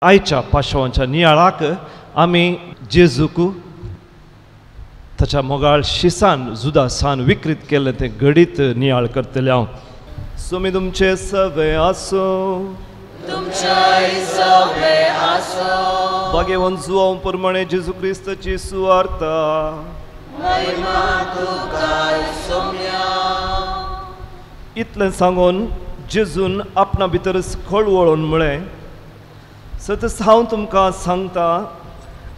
आयच्या पाशावांच्या नियाळाक आमी जेजूक ताच्या मोगाळ शिसान जुदासान विकृत केल्लें तें घडीत नियाळ करतलें हांव. सुमी तुमचें सगळें आसूं, भाग्यवंत जुवांव प्रमाणे जेजू क्रिस्ताची सुवार्ता. इतलें सांगून जेजून आपणा भितरच खळवळून म्हळें, सतच हांव तुमकां सांगता,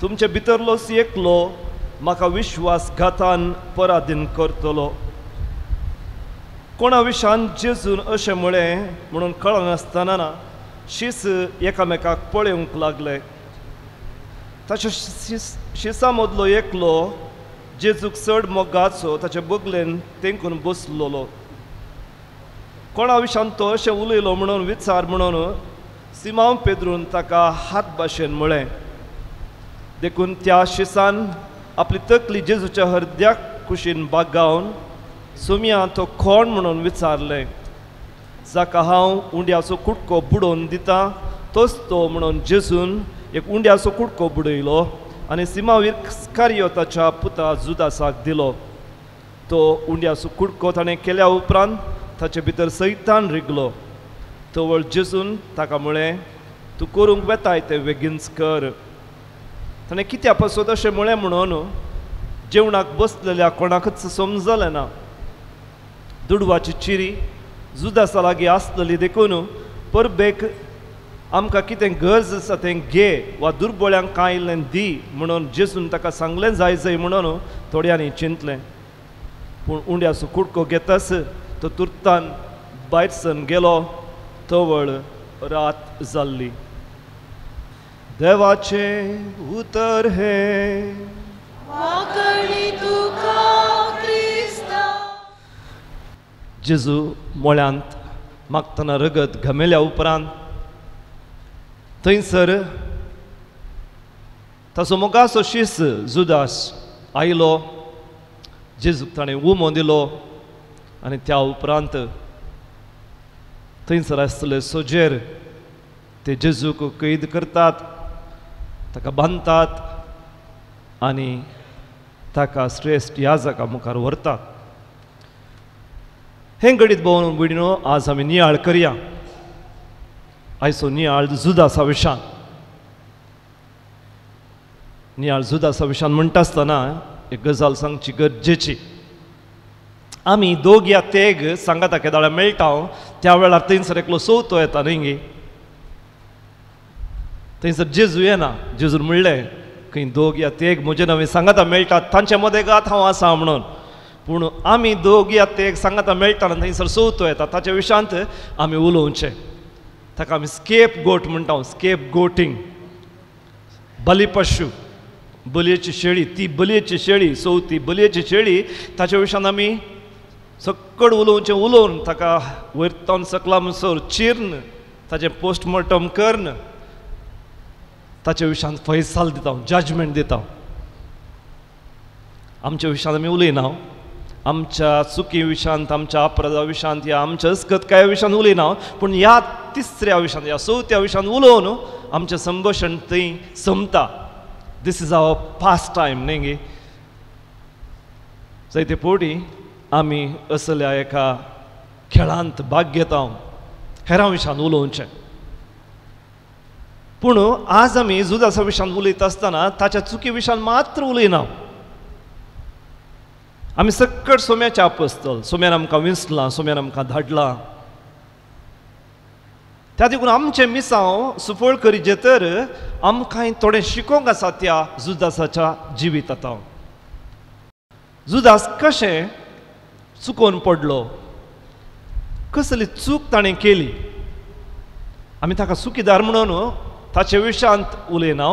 तुमचे भितरलोच एकलो म्हाका विश्वासघातान पराधीन करतलो. कोणा विशान जेजून अशें म्हळें म्हणून कळनासतना ना शीस एकामेकाक पळोवंक लागले. ताच्या शिसा मदलो एकलो जेजूक चड मोगाचो ताचे बगलेन तेंकून बसलेलो. कोणा विशान तो अशें उलयलो म्हणून विचार म्हणून सिमांव पेद्रून ताका हात भाशेन म्हळें. देखून त्या शिसान आपली तकली जेजूच्या हरद्याक कुशीन बागावन सोमया तो कोण म्हणून विचारलें. जाका हांव उंड्याचो कुटको बुडोवन दिता तोच तो म्हणून जेजून एक उंड्याचो कुटको बुडयलो आनी सिमांव इस्कारियोताच्या पुता जुदासाक दिलो. तो उंड्याचो कुटको ताणें केल्या उपरांत ताचे भितर सैतान रिगलो. तवळ जेजून ताका म्हळें, तूं करूंक वेताय तें बेगीनच कर. ताणें कित्या पासत अशें म्हळें म्हणून जेवणाक बसलेल्या कोणाकच समजलें ना. दुडवाची चिरी जुदासा लागीं आसलेली देखून परबेक आमकां कितें गरज आसा तें घे वा दुर्बोळ्यांक कांय इल्लें दी म्हणून जेजून ताका सांगलें जाय जाय म्हणून थोड्यांनी चिंतलें. पूण उंड्याचो कुडको घेताच तो तुर्तान भायर सन गेलो. तवळ रात जाल्ली. देवाचें उतर हें. जेजू मोळ्यांत मागतना रगत घमेल्या उपरांत थंयसर ताचो मोगाचो शीस जुदास आयलो. जेजूक ताणें उमो दिलो आनी त्या उपरांत थंयसर आसले सोजेर ते जेजूक कैद करतात, ताका बांदतात आनी ताका श्रेश्ठ याजका मुखार व्हरतात. हें घडीत भोवन भयणीनो आज आमी नियाळ करया. आयचो नियाळ जुदासा विशान. नियाळ जुदासा विशान म्हणटा आसतना एक गजाल सांगची गरजेची. आमी दोग या तेग सांगाता केदाळा मेळटा त्या वेळार थंयसर एकलो सोवतो येता न्ही गे. थंयसर जेजू येना. जेजून म्हणलें खंय दोग या तेग म्हजे नवे सांगाता मेळटात तांचे मदें गात हांव आसा म्हणून. पूण आमी दोग या तेग सांगाता मेळटा थंयसर सोवतो येता ताच्या विशांत आमी उलोवचें. ताका आमी स्केप गोट म्हणटा. स्केप गोटींग, बलिपशू, बलयेची शेळी, ती बलयेची शेळी सोवती बलयेची शेळी ताच्या विशांत आमी सक्कड उलोवचें. उलोवन ताका वयर तावन सकला म्हणसर चिर्न ताचें पोस्टमॉर्टम करन ताच्या विशांत फैसाल दिता, जजमेंट दिता. आमच्या विशांत आमी उलयना, आमच्या चुकी विशांत, आमच्या अपराधा विशांत या आमच्या अस्कतकाया विशांत उलयना, पूण ह्या तिसऱ्या विशांत ह्या चवथ्या विशांत उलोवन आमचें संभाशण थंय सोंपता. This is our pastime न्ही गे. जायते फावटी आमी असल्या एका खेळांत भाग घेता, हेरां विशांत उलोवचें. पूण आज आमी जुदासा विशांत उलयता आसतना ताच्या चुकी विशांत मात्र उलयना. आमी सक्कड सोम्याच्या आपस्तल, सोम्यान आमकां विंचलां, सोम्यान आमकां धाडलां. त्या देखून आमचें मिसांव सुफळ करीचें तर आमकां थोडें शिकोवंक आसा त्या जुदासाच्या जिवितांत. जुदास कशें चुकोवन पडलो, कसली चूक ताणें केली, आमी ताका चुकीदार म्हणून ताचे विशांत उलयना,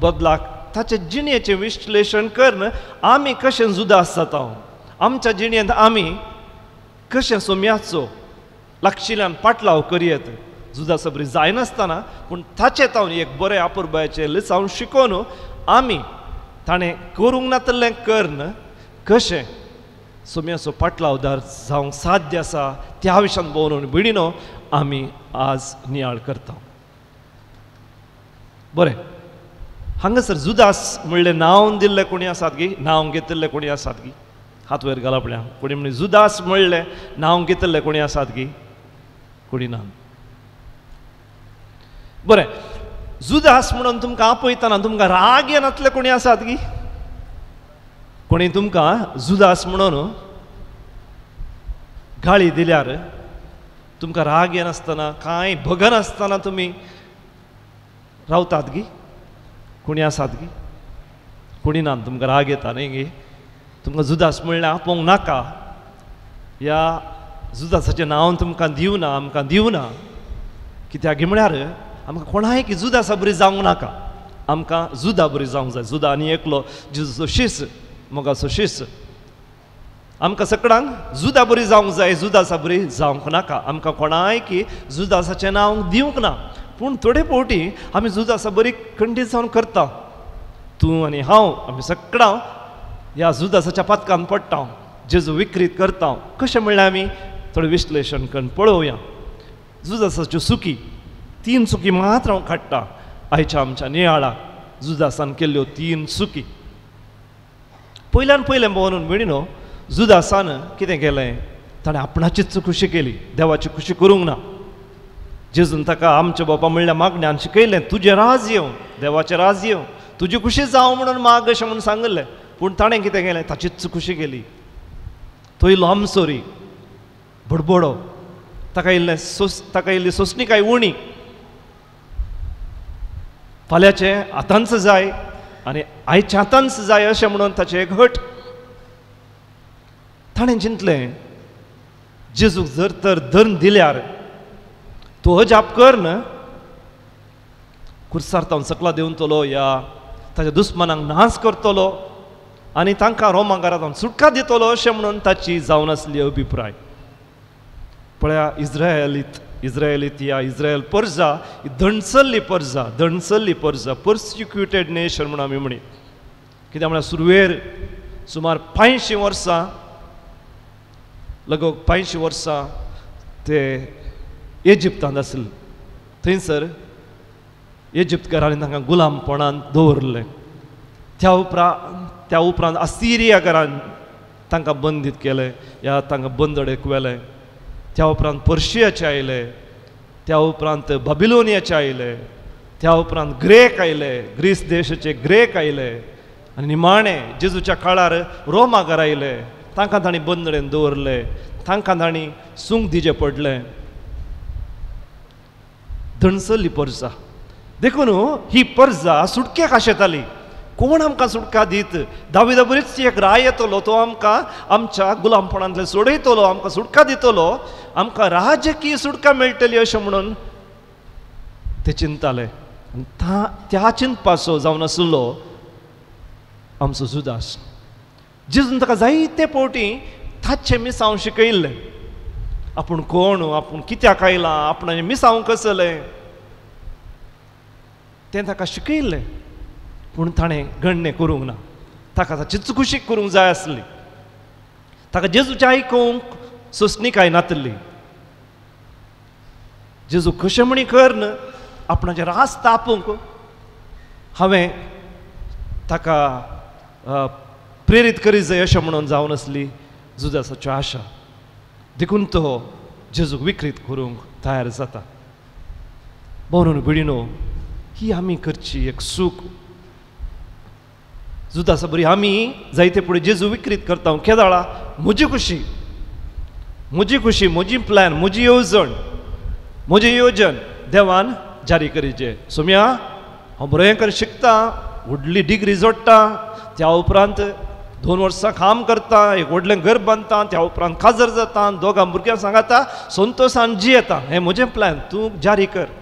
बदलाक ताचे जिणेचें विश्लेशण करून आमी कशें जुदास जाता, आमच्या जिणेंत आमी कशें सोम्याचो लागशिल्ल्यान पाटलाव करयेत. जुदासा बरी जायनासतना पूण ताचें तावन एक बरें आपुरबायेचें लिसांव शिकोवन आमी ताणें करूंक नातलें करून कशें सोम्याचो पाटलावदार जावंक साध्य आसा त्या विशांत भोंवन भयणीनो आमी आज नियाळ करता. बरें, हांगासर जुदास म्हणलें नांव दिल्लें कोणी आसात गी? नांव घेतिल्ले कोणी आसात गी? हात वयर घाला पळया. कोणी म्हणी जुदास म्हणलें नांव घेतिल्ले कोणी आसात गी? कोणी ना. बरें, जुदास म्हणून तुमकां आपयतना तुमकां राग येनातले कोणी आसात गी? कोणी तुमकां जुदास म्हणून गाळी दिल्यार तुमकां राग येनासतना कांय भगनासतना तुमी रावतात गी? कोणी आसात गी? कोणी ना. तुमकां राग येता न्ही गी? तुमकां जुदास म्हणल्यार आपोवंक नाका, ह्या जुदासाचें नांव तुमकां दिवना, आमकां दिवना. कित्याक म्हळ्यार आमकां कोणाय की जुदासा बरी जावंक नाका, आमकां जुदा बरी जावंक जाय. जुदा आनी एकलो जेजूचो शीस, मोगाचो शीस. आमकां सगळ्यांक जुदा बरी जावंक जाय, जुदासा बरी जावंक नाका. आमकां कोणाय की जुदासाचें नांव दिवंक ना. पूण थोडे फावटी आमी जुदासा बरी खंडीत जावन करता. तूं आनी हांव आमी सगळां ह्या जुदासाच्या पातकान पडटा, जेजू विक्रीत करता. कशें म्हणल्यार आमी थोडें विश्लेशण करून पळोवया. जुदासाच्यो चुकी, तीन चुकी मात्र हांव काडटा आयच्या आमच्या नियाळाक. जुदासान केल्ल्यो तीन चुकी. पयल्यान पयलें म्हणून म्हणिनो, जुदासान कितें केलें? ताणें आपणाचीच खुशी केली, देवाची खुशी करूंक ना. जेजून ताका आमच्या बापा म्हणल्यार मागण्यान शिकयलें, तुजें राज येवं, देवाचें राज येवं, तुजी खुशी जावं म्हणून माग अशें म्हणून सांगिल्लें. पूण ताणें कितें केलें? ताचीच खुशी केली. तो इल्लो आमसोरी बडबडो, ताका इल्लें ताका इल्ली सोंसणीकाय उणी. फाल्यांचें आतांच जाय आनी आयचें आतांच जाय अशें म्हणून ताचें एक हट. ताणें चिंतलें, जेजूक जर तर धरून दिल्यार तो अजाप कर खुर्सार तावन सकला देंवतलो, या ताच्या दुस्मानांक नाश करतलो आनी तांकां रोमांगारांत सुटका दितलो अशें म्हणून ताची जावन आसली अभिप्राय. पळया, इस्रायलीत या इस्रायल परजा दणसल्ली परजा, दणसल्ली परजा, पर्सिक्युटेड नेशन म्हणून आमी म्हणी. कित्याक म्हळ्यार सुरवेर सुमार 500 वर्सां, लगभग 500 वर्सां ते इजिप्तांत आसले. थंयसर इजिप्तकारांनी तांकां गुलामपणान दवरलें. त्या उपरांत असिरियाकारान तांकां बंदीत केलें, या तांकां बंदडेक व्हेलें. त्या उपरांत पर्शियाचे आयले, त्या उपरांत बाबिलोनियाचे आयले, त्या उपरांत ग्रेक आयले, ग्रीस देशाचे ग्रेक आयले आनी निमाणे जेजूच्या काळार रोमागार आयले. तांकां तांणी बंदडेन दवरले, तांकां तांणी सूंक दिचें पडलें. दणसल्ली परजा. देखून ही परजा सुटकेक आशेताली. कोण आमकां सुटका दीत? दाविदा बरीच एक राय येतलो, तो आमकां आमच्या गुलामपणांतल्यान सोडयतलो, आमकां सुटका दितलो, आमकां राजकीय सुटका मेळटली अशें म्हणून ते चिंताले. आनी त्या चिंतपाचो जावन आसलो आमचो जुदास. जेजून ताका जायते फावटी ताचें मिसांव शिकयल्लें. आपूण कोण, आपूण कित्याक आयलां, आपणाचें मिसांव कसलें तें ताका शिकयल्लें. पूण ताणें गणणें करूंक ना. ताका ताचीच खुशी करूंक जाय आसली. ताका जेजूचें आयकूंक सोंसणीकाय नातली. जेजू कशें म्हणी करन आपणाचें रास तापूंक हांवें ताका प्रेरीत करीत जाय अशें म्हणून जावन आसली जुदासाची आशा. देखून तो जेजूक विक्रीत करूंक तयार जाता. म्हणून भयणीनो, ही आमी करची एक चूक. जुदासा बरी आमी जायते फुडें जेजू विक्रीत करता. केदाळा म्हजी खुशी, म्हजी खुशी, म्हजी प्लॅन, म्हजी येवजण, म्हजें येवजण देवान जारी करीचे. सोम्या, हांव बरें कर शिकता, व्हडली डिग्री जोडटा, त्या उपरांत 2 वर्सां काम करता, एक व्हडलें घर बांदता, त्या उपरांत काजर जाता, दोगां भुरग्यांक सांगाता संतोशान जियेता. हें म्हजें प्लॅन, तूं जारी कर.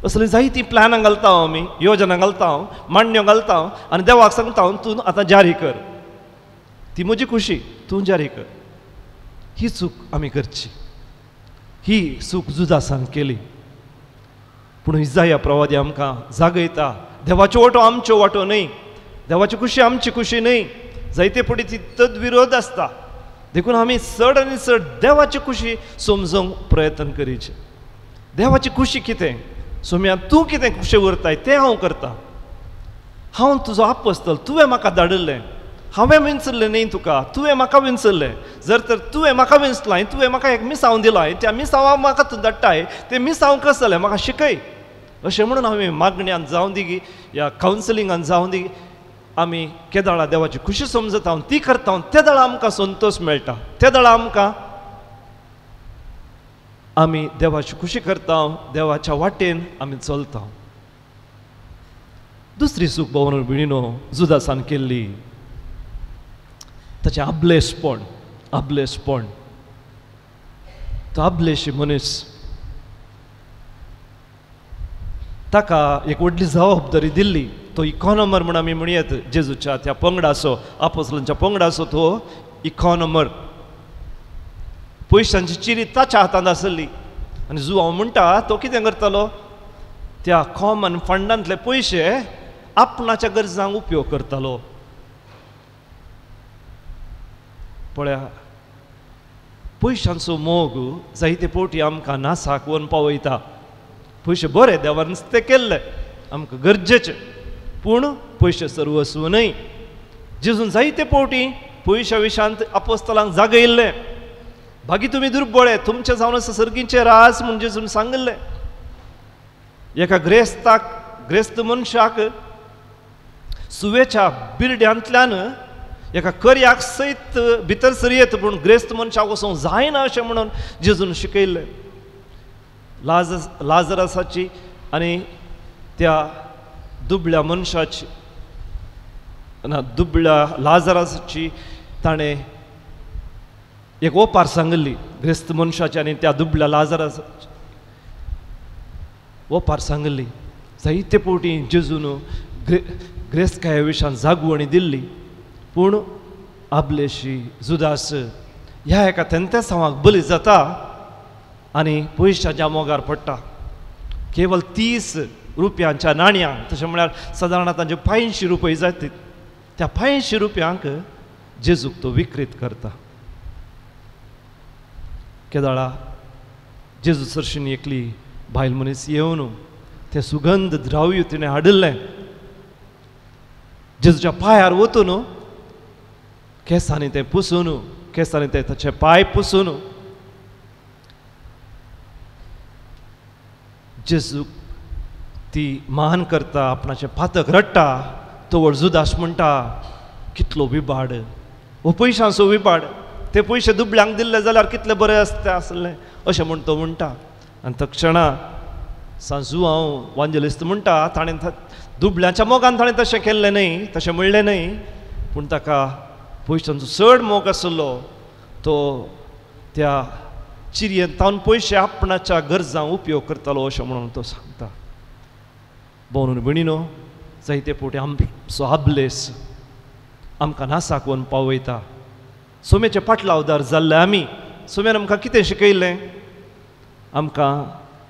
असली जायतीं प्लॅनां घालता आमी, योजना घालता, मांडण्यो घालता आनी देवाक सांगता तूं आतां जारी कर, ती म्हजी खुशी, तूं जारी कर. ही चूक आमी करची. ही चूक जुदासान केली. पूण इजाया प्रवादी आमकां जागयता, देवाच्यो वाटो आमच्यो वाटो न्हय, देवाची खुशी आमची खुशी न्हय. जायते फुडें ती तदविरोध आसता. देखून आमी चड आनी चड देवाची खुशी समजूंक प्रयत्न करीचे. देवाची खुशी कितें? सोम्या तूं कितें खुशे उरताय तें हांव करतां, हांव तुजो आपोस्तल, तुवें म्हाका धाडिल्लें, हांवें विंचल्लें न्ही तुका, तुवें म्हाका विंचल्लें, जर तर तुवें म्हाका विंचलां, तुवें म्हाका एक मिसांव दिलां, त्या मिसांवाक म्हाका तूं धाडटाय, तें मिसांव कसलें जालें म्हाका शिकय अशें म्हणून हांवें मागण्यान जावं दी या कावन्सिलिंगान जावं दी आमी केदाळा देवाची खुशी समजता ती करता, ते दळा आमकां संतोश मेळटा, ते दळा आमकां आमी देवाची खुशी करता, देवाच्या वाटेन आमी चलता. दुसरी चूक भावनो भयणीनो जुदासान केल्ली ताचें आबलेसपण. आबलेसपण, तो आबलेशी मनीस, ताका एक व्हडली जबाबदारी दिल्ली. तो इकॉनॉमर म्हूण आमी म्हणयत, जेजूच्या त्या पंगडाचो, आपोस्लांच्या पंगडाचो तो इकॉनॉमर. पयशांची चिरी ताच्या हातांत आसली आनी जुआंव म्हणटा तो कितें करतालो, त्या कॉमन फंडांतले पयशे आपणाच्या गरजांक उपयोग करतालो. पळया, पयशांचो मोग जायते फावटी आमकां नासाक व्हरून पावयता. पयशे बरे देवान ते केल्ले आमकां गरजेचे, पूण पयशे सर्वस्व न्हय. जेजून जायते फावटी पयशा विशांत आपोस्तलांक जागयल्लें, बाकी तुमी दुर्बळे, तुमचें जावन आसा सर्गीचें राज म्हूण जेजून सांगिल्लें. एका ग्रेस्ताक, ग्रेस्त मनशाक सुवेच्या बिरड्यांतल्यान एका करयाक सयत भितर सरयेत, पूण ग्रेस्त मनशाक वचूंक जायना अशें म्हणून जेजून शिकयल्लें. लाजरासाची आनी त्या दुबळ्या मनशाची ना दुबळ्या लाजरासाची ताणें एक ओपार सांगिल्ली, ग्रेस्त मनशाची आनी त्या दुबळ्या लाजरासाची ओपार सांगिल्ली. जायते फावटी जेजून ग्रेस्तकाये विशान जागवणी दिल्ली, पूण आबलेशी जुदास ह्या एका तेंतेसांवाक बली जाता आनी पयशाच्या मोगार पडटा. केवल 30 रुपयांच्या नाणयांक, तशें म्हळ्यार सादारण तांचे 500 रुपये जातात, त्या 500 रुपयांक जेजूक तो विक्रीत करता. केदाळा जेजू सरशीन एकली बायल मनीस येवन तें सुगंध द्रव्य तिणें हाडिल्लें, जेजूच्या पांयार वतून केंसांनी तें पुसून, केंसांनी तें ताचे पांय पुसून जेजूक ती मान करता, आपणाचें पातक रडटा. तो जुदास म्हणटा, कितलो विबाड, हो पयशांचो विबाड, ते पयशे दुबळ्यांक दिल्ले जाल्यार कितले बरें आसता आसलें अशें म्हूण तो म्हणटा. आनी तक्षणा सांजू हांव वांजलिस्त म्हणटा, ताणें दुबळ्यांच्या मोगान ताणें तशें केल्लें न्हय, तशें म्हणलें न्हय, पूण ताका पयशांचो चड मोग आसलो, तो त्या चिरयेन तावन पयशे आपणाच्या गरजांक उपयोग करतालो अशें म्हणून तो सांगता. भोवन भयणीनो, जायते फावटी आमचो आबलेस आमकां नासाक व्हरून पावयता. सोम्याचे पाटलावदार जाल्ले आमी, सोम्यान आमकां कितें शिकयल्लें, आमकां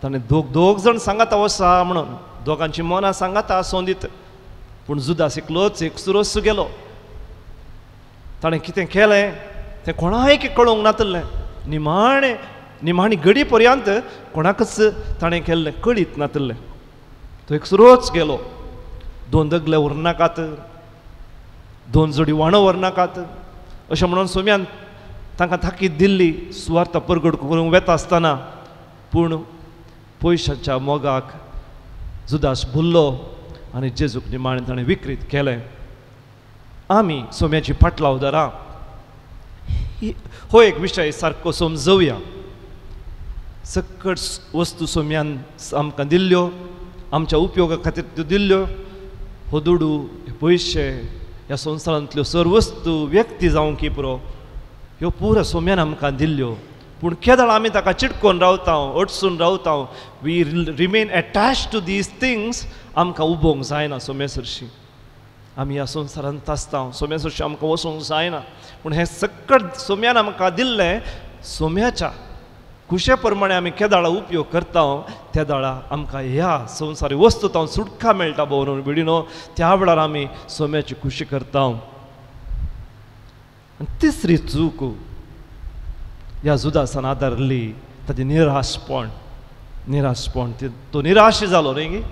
ताणें दोग दोग जाण सांगाता वसा म्हणून, दोगांची मनां सांगाता आसूं दित, पूण जुदास एकलोच एकसुरोच गेलो. ताणें कितें केलें तें कोणायक कळोवंक नातलें, निमाणें निमाणी घडी पर्यंत कोणाकच ताणें केल्लें कळीत नातलें. तो एकसुरोच गेलो. 2 दगले व्हरनाकात, 2 जोडी वाणो व्हरनाकात अशें म्हणून सोम्यान तांकां ताकीद दिल्ली सुवार्थ परगट करूंक वेता आसतना, पूण पयशाच्या मोगाक जुदास भुल्लो आनी जेजूक निमाणें ताणें विक्रीत केलें. आमी सोम्याची पाटलावदारां हो एक विशय सारको समजोवया. सकट वस्तू सोम्यान आमकां दिल्ल्यो, आमच्या उपयोगा खातीर त्यो दिल्ल्यो. हो दुडू, पयशे, ह्या संवसारांतल्यो सर्व वस्तू, व्यक्ती जावं की पुरो, ह्यो पुरो सोम्यान आमकां दिल्ल्यो. पूण केदळ आमी ताका चिटकोन रावता, अडसून रावता, we remain attach to these things. आमकां उबोवंक जायना सोम्या सरशीं. आमी ह्या संवसारांत आसता, सोम्या सरशीं आमकां वचूंक जायना. पूण हें सकट सोम्यान आमकां दिल्लें, सोम्याच्या खुशे प्रमाणे आमी केदाळा उपयोग करता, त्या दाळा आमकां ह्या संवसारी वस्तू तावन सुटका मेळटा. भोवन बिडिनो, त्या वेळार आमी सोम्याची खुशी करता. आनी तिसरी चूक ह्या जुदासान आदारली ताची निराशपण. निराशपण, तो निराश जालो न्ही गे।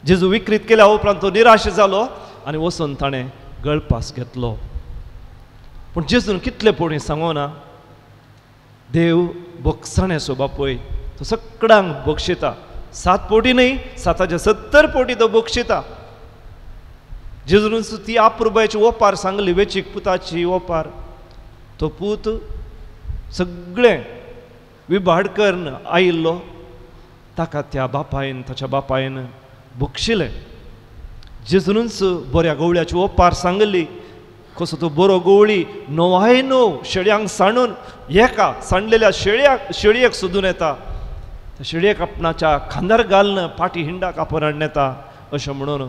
जेजू विकृत केल्या उपरांत तो निराश जालो आनी वचून ताणें गळपास घेतलो। पूण जेजून कितले पळोवणी सांगो ना, देव बोगसाण्याचो बापूय, तो सगळ्यांक बक्षिता। 7 पोटी न्हय, 770 पोटी तो बक्षिता। जेजून ती आपुरबायची ओपार सांगली, वेचीक पुताची ओपार। तो पूत सगळें विभाड करून आयिल्लो, ताका त्या बापायन, ताच्या बापायन बक्षिलें। जेजूनच बऱ्या गवळ्याची ओपार सांगली, कसो तो बरो गवळी 9 शेळयांक सांडून एका सांडलेल्या शेळयेक सोदून येता, त्या शेळयेक आपणाच्या खांदार घालून पाटी हिंडाक आपण हाडून येता अशें म्हणून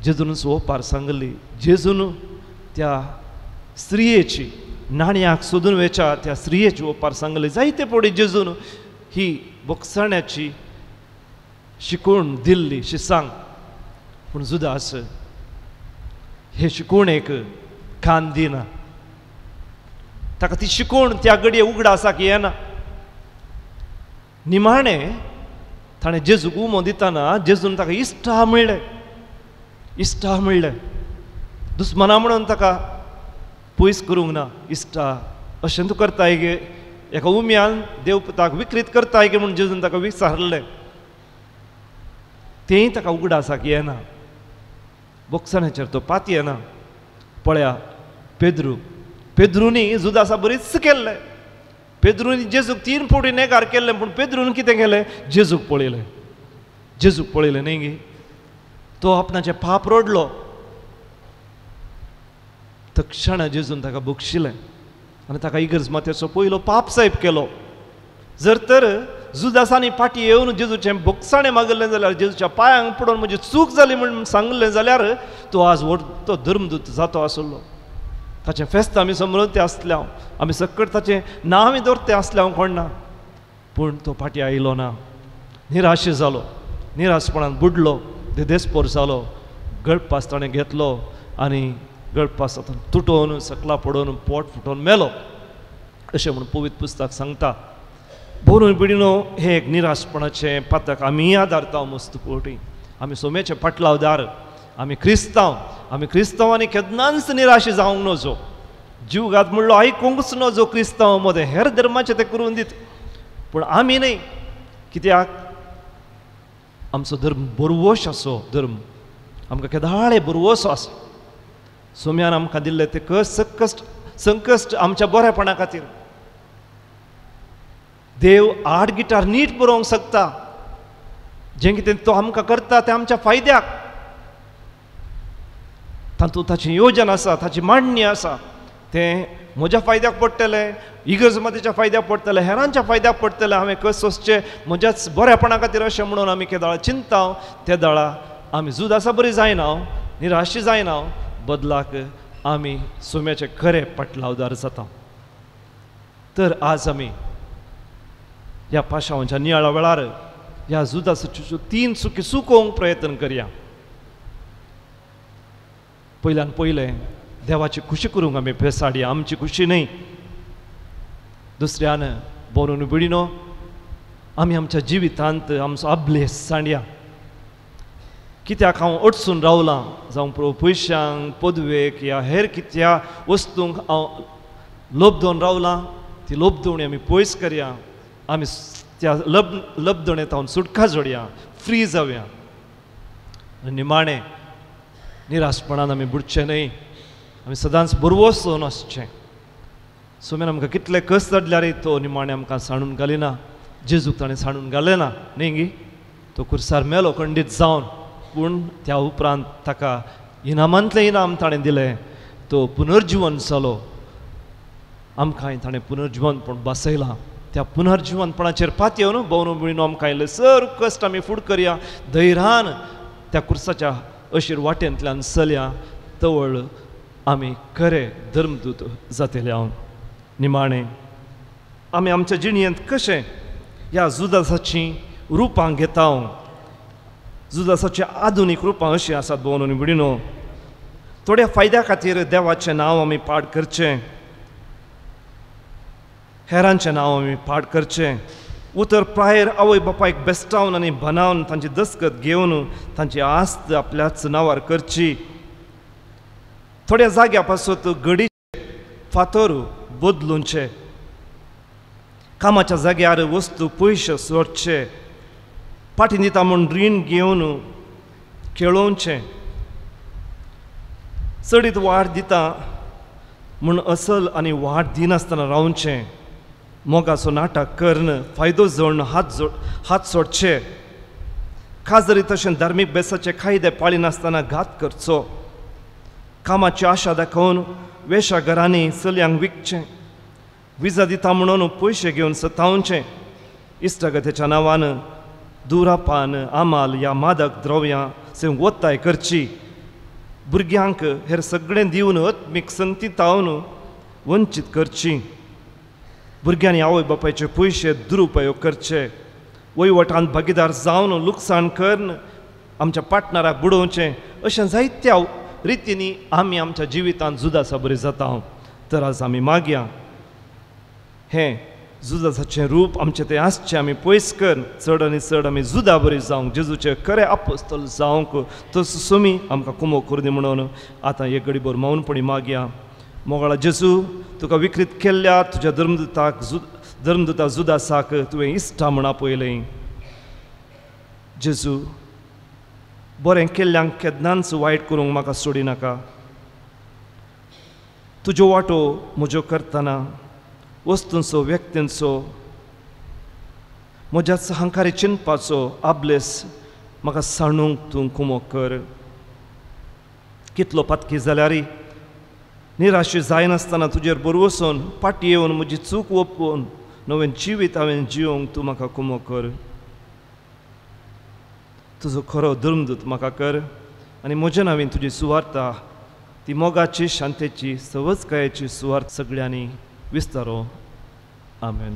जेजूनच ओपार सांगली। जेजून त्या स्त्रियेची, नाणयाक सोदून वेच्या त्या स्त्रियेची ओपार सांगली। जायते पडे जेजून ही बोगसाण्याची शिकवण दिल्ली शिसांक, पूण जुदास हे शिकवणेक कान दिना, ताका ती शिकवण त्या घडये उगडासाक येना। निमाणें ताणें जेजूक उमो दितना जेजून ताका इश्टा म्हणलें, इश्टा म्हणलें, दुस्मना म्हणून ताका पयस करूंक ना। इश्टा अशें तूं करताय गे, एका उम्यान देवपुताक विकृत करताय गे म्हूण जेजून ताका विचारलें। तेंय ताका उगडासाक येना, बोगसाण्याचेर तो पात येना। पळया पेद्रू, पेद्रूनी जुदासा बरीच केल्लें, पेद्रूनी जेजूक 3 फावटी नेगार केल्लें, पूण पेद्रून कितें केलें, जेजूक पळयलें, जेजूक पळयलें न्ही गे। तो आपणाचें पाप रडलो, तक्षणा जेजून ताका बक्षिलें आनी ताका इगर्ज मातेचो पयलो पाप सायब केलो। जर तर जुदासांनी फाटी येवन जेजूचें बोगसाणें मागलें जाल्यार, जेजूच्या पांयांक पडून म्हजी चूक जाली म्हूण सांगलें जाल्यार तो आज व्हड तो धर्मदूत जातो आसलो। ताचें फेस्त आमी समृद्ध आसले, आमी सकट ताचें नांव दवरते आसले हांव कोण ना, पूण तो फाटी आयलो ना, निराश जालो, निराशपणान बुडलो, देदेस्पोर जालो, गळपास ताणें घेतलो आनी गळपास तुटोवन सकला पडोवन पोट फुटोवन मेलो अशें म्हूण पवित्र पुस्तक सांगता। बरोवन बिडिनो हें एक निराशपणाचें पातक आमी आदारता मस्त पळोवटी, आमी सोम्याचे पाटलावदार, आमी क्रिस्तांव, आमी क्रिस्तांवांनी केन्नाच निराश जावंक नजो, जीवघात म्हणलो आयकूंकच नजो क्रिस्तांव मदें, हेर धर्माचें तें करून दित, पूण आमी न्हय। कित्याक आमचो धर्म बरवश आसो धर्म, आमकां केदाळे बरवसो आसा। सोम्यान आमकां दिल्ले ते कष्ट संकश्ट आमच्या बरेपणा खातीर। देव 8 गिटार नीट बरोवंक शकता, जें कितें तो आमकां करता तें आमच्या फायद्याक, तातूंत ताची योजना आसा, ताची मांडणी आसा, तें म्हज्या फायद्याक पडटलें, इगर्ज मातेच्या फायद्याक पडटलें, हेरांच्या फायद्याक पडटलें, हांवें कस सोंसचें म्हज्याच बरेपणा खातीर अशें म्हणून आमी केदाळा चिंता, ते दाळा आमी जुदासा बरी जायना, निराशी जायना, बदलाक आमी सोम्याचे खरे पाटलावदार जाता। तर आज आमी ह्या पाशावांच्या नियाळा वेळार ह्या जुदासाच्यो 3 चुकी चुकोवंक प्रयत्न करया। पयल्यान पयलें देवाची खुशी करूंक आमी पेसाडया, आमची खुशी न्हय। दुसऱ्यान बरोवन बिडिनो आमी आमच्या जिवितांत आमचो अभ्यास सांडया। कित्याक हांव अडचून रावलां, जावं पयशांक, पदवेक या हेर कित्या वस्तूंक हांव लोबदोवन रावलां, ती लोबदोवणी आमी पयस करया, आमी त्या लबदोणेंत हांव सुटका जोडया, फ्री जावया। निमाणें निराशपणान आमी बुडचें न्हय, आमी सदांच बरवस जावन आसचें। सोम्यान आमकां कितले कस चडल्यार तो निमाणें आमकां सांडून घालिना, जेजूक ताणें सांडून घालें ना न्ही गी, तो कुर्सार मेलो खंडीत जावन, पूण त्या उपरांत ताका इनामांतलें इनाम ताणें दिलें, तो पुनर्जिवन जालो, आमकांय ताणें पुनर्जिवनपण बसयलां। त्या पुनर्जिवनपणाचेर पातयेवन भोवन बिणो आमकां आयलें सर कश्ट आमी फुड करया, धैर्यान त्या कुर्साच्या अशीर वाटेंतल्यान चलया, तवळ आमी खरे धर्मदूत जातले। हांव निमाणें आमी आमच्या जिणेंत कशें ह्या जुदासाचीं रुपां घेता, जुदासाचीं आधुनीक रुपां अशीं आसात भोवन बिडिनो, थोड्या फायद्या खातीर देवाचें नांव आमी पाड करचें, हेरांचें नांव आमी पाड करचें, उतर प्रायर आवय बापायक बेस्टावन आनी बनावन तांची दस्कत घेवन तांची आस्त आपल्याच नांवार करची. थोड्या जाग्या पासत घडी फातर बदलुंचे. कामाच्या जाग्यार वस्तू पयशे सोडचे. पाटी दिता म्हूण रीण घेवन खेळोवचें. चडीत वाड दिता म्हूण असल आनी वाड दिनासतना रावचें. मोगाचो नाटक करून फायदो जोडून हात सोडचे. खाजरी तशें धार्मीक बेसाचे कायदे पाळिनासतना घात करचो. कामाची आशा दाखोवन वेशा घरांनी चलयांक विकचें. विजा दिता म्हणून पयशे घेवन सतावचें. इश्टागतीच्या नांवान दुरापान आमाल ह्या मादक द्रव्यां से ओत्ताय करची. भुरग्यांक हेर सगळें दिवन आत्मीक संगती तावन वंचीत करची. भुरग्यांनी आवय बापायचे पयशे दुरुपयोग करचे. वयवटांत भागीदार जावन लुकसाण करून आमच्या पार्टनराक बुडोवचें. अशें जायत्या रितींनी आमी आमच्या जिवितांत जुदासा बरी जाता. तर आज आमी मागया हें जुदासाचें रूप आमचें तें आसचें आमी पयस कर चड आनी चड आमी जुदा बरी जावंक जेजूचे खरे आपोस्तल जावंक तसो सुमी आमकां कुमो करूं दी म्हणून आतां एक घडीभर मौनपणी मागया. मोगाळा जेजू, तुका विकृत केल्ल्या तुज्या धर्मदूताक धर्मदूता जुदासाक तुवें इश्टा म्हण आपयलें. जेजू, बरें केल्ल्यांक केन्नाच वायट करूंक म्हाका सोडिनाका. तुज्यो वाटो म्हज्यो करतना वस्तूंचो व्यक्तींचो म्हज्याच हंकारी चिंतपाचो आबलेस म्हाका सांडूंक तूं कुमो कर. कितलो पातकी जाल्यार निराशी जायनासतना तुजेर बरवसून फाटी येवन म्हजी चूक ओपून नवें जिवीत हांवें जिवंक तूं म्हाका कुमो कर. तुजो खरो धर्मदूत म्हाका कर आनी म्हज्या नांवान तुजी सुवार्ता ती मोगाची शांतेची सवजकायेची सुवार्थ सगळ्यांनी विस्तारो. आमेन.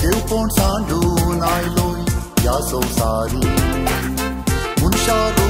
देवपण सांडून आयलोय ह्या संवसारी मनशा.